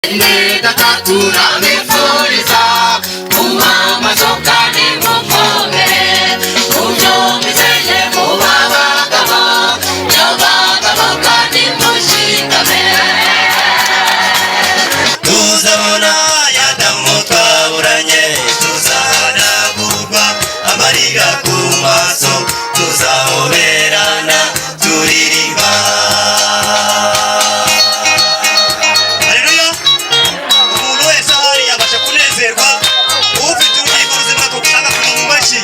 Bene turamifuriza kuba amasoka nimukomere mubyo mwizeye muba abagabo nyabagabo kandi mushikame. Tuzabona yadamu twaburanye, tuzahanagurwa amarira ku maso, tuzahoberana turirimba. Haleluya! Umuntu wese ahari yabasha kunezerwa, ufite urugingo ruzima agakoma mu mashyi.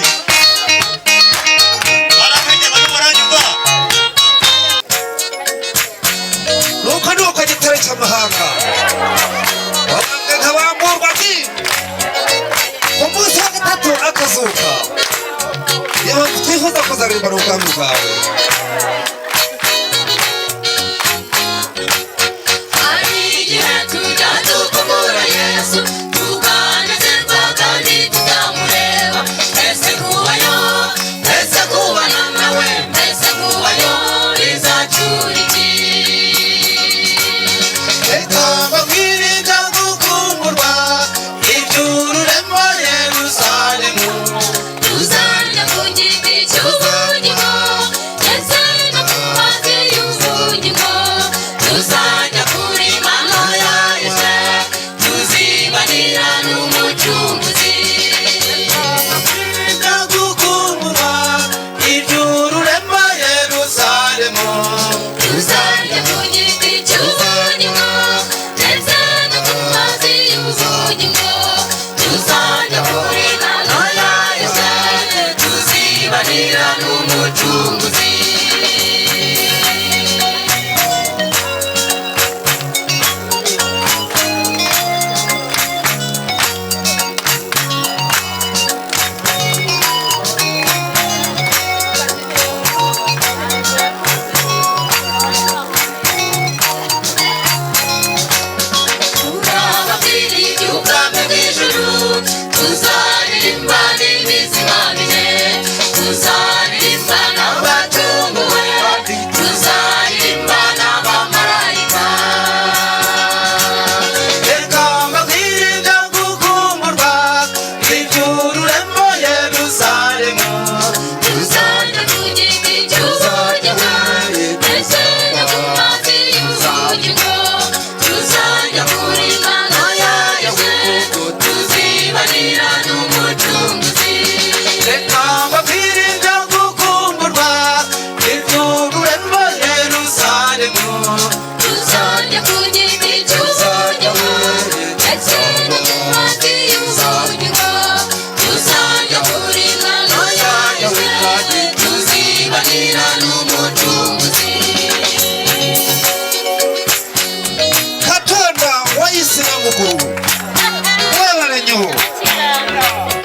Barafite barimo baranyumva. Nuko nuko gitare cy'amahanga wabambwe nkabamburwa ati ku munsi wa gatatu akazuka. Niyo mpamvu twifuza kuzarimbana ubwami bwawe. Hari igihe tujya dukumbura Yesu, tukanezerwa kandi tukamureba. Mbese kubayo, mbese kubana nawe, mbese kubayo bizacyura iki? Reka mbabwire ibyo gukumburwa iby'ururembo Yerusalemu. Tuzarya ku giti cy'ubugingo ndetse no ku mazi y'ubugingo, tuzajya kuri mano ya Yesu, tuzibanira n'Umucunguzi. Ibyo gukumburwa iby'ururembo Yerusalemu. Tuzarya ku giti cy'ubugingo ndetse no ku mazi y'ubugingo, tuzajya kuri mano ya Yesu, tuzibanira n'Umucunguzi. Turababwira iby'ubwami bw'ijuru, tuzaririmba n'imizima bine, tuzaririmba n'abacunguwe, tuzaririmba n'abamarayika. Reka mbabwire ibyo gukumburwa iby'ururembo Yerusalemu. Tuzajya ku giti cy'ubugingo ndetse no ku mazi y'ubugingo, tuzajya kuri mano ya Yesu, tuzibanira n'Umucunguzi. Reka mbabwire ibyo gukumburwa iby'ururembo Yerusalemu. Tuzajya ku giti cy'ubugingo ndetse no ku mazi y'ubugingo, tuzajya kuri mano ya Yesu, tuzibanira n'Umucunguzi. Katonda wayisi na mukuru, webale nnyo,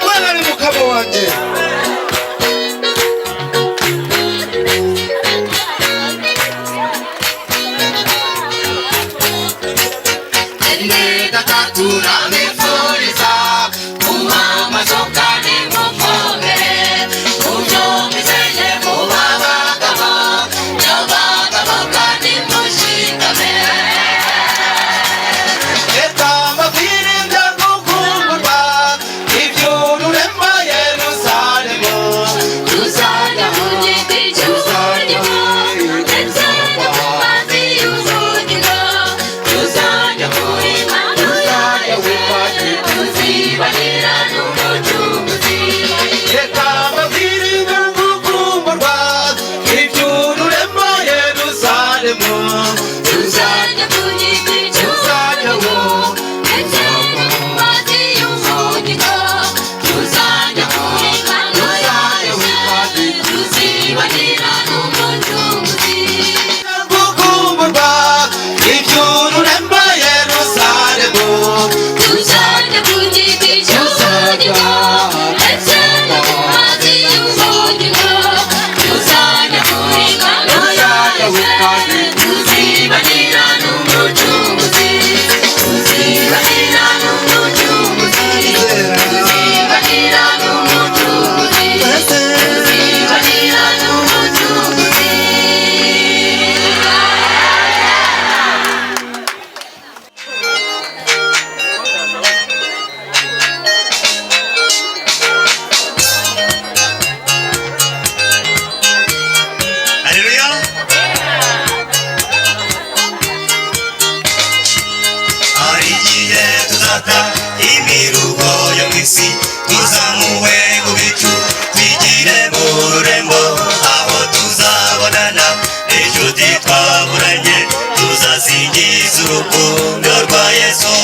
webale mukama wanjye. Bene data turamifuriza kuba amasoka nimukomere mubyo mwizeye muba abagabo nyabagabo kandi mushikame. Reka mbabwire ibyo gukumburwa iby'ururembo Yerusalemu. Tuzajya ku giti cy'ubugingo ndetse no ku mazi y'ubugingo, tuzajya kuri mano ya Yesu, data imiruho yo mu isi, tuzamuwe mu bicu twigire mu rurembo, aho tuzabonana n'inshuti twaburanye, tuzasingiza urukundo rwa Yesu.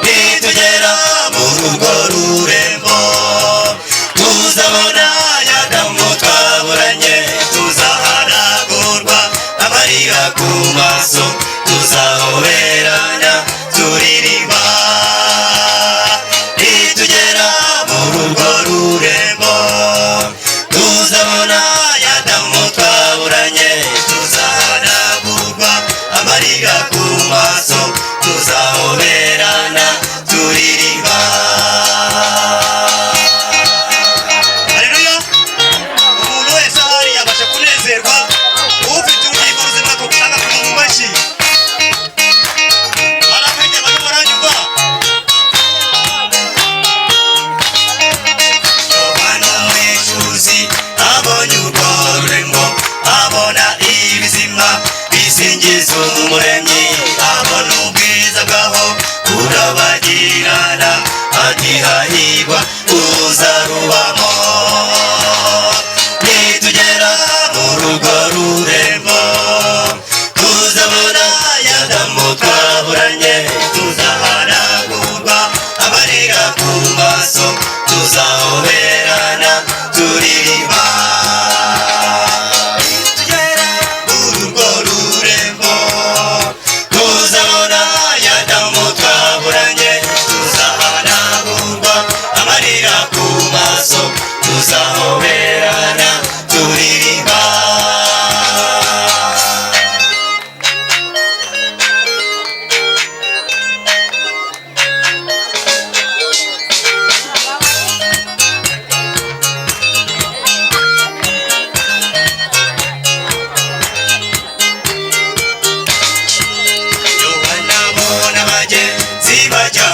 Nitugera muri urwo rurembo, tuzabona Adamu twaburanye, tuzahanagurwa amarira ku maso, tuzahoberana turirimba. Nitugera muri urwo rurembo, tuzabona Adamu twaburanye, tuzahanagurwa amarira ku maso, tuzahoberana turirimba. Haleluya! Umuntu wese ahari yabasha kunezerwa, ufite urugingo ruzima agakoma mu mashyi. Barafite barimo baranyumva. Yohana Umwishuzi abonye urwo rurembo, abona ibizima bisingiza Umuremyi, abona ubwiza bwaho burabagirana, ati hahirwa uzarubamo. Nitugera mu rugo rurembo, tuzabona Adamu twaburanye, tuzahanagurwa amarira ku maso, tuzahoberana turirimba. Nitugera muri urwo rurembo, tuzabona Adamu twaburanye, tuzahanagurwa amarira ku maso, tuzahoberana turirimba. Yohana abona abagenzi bajya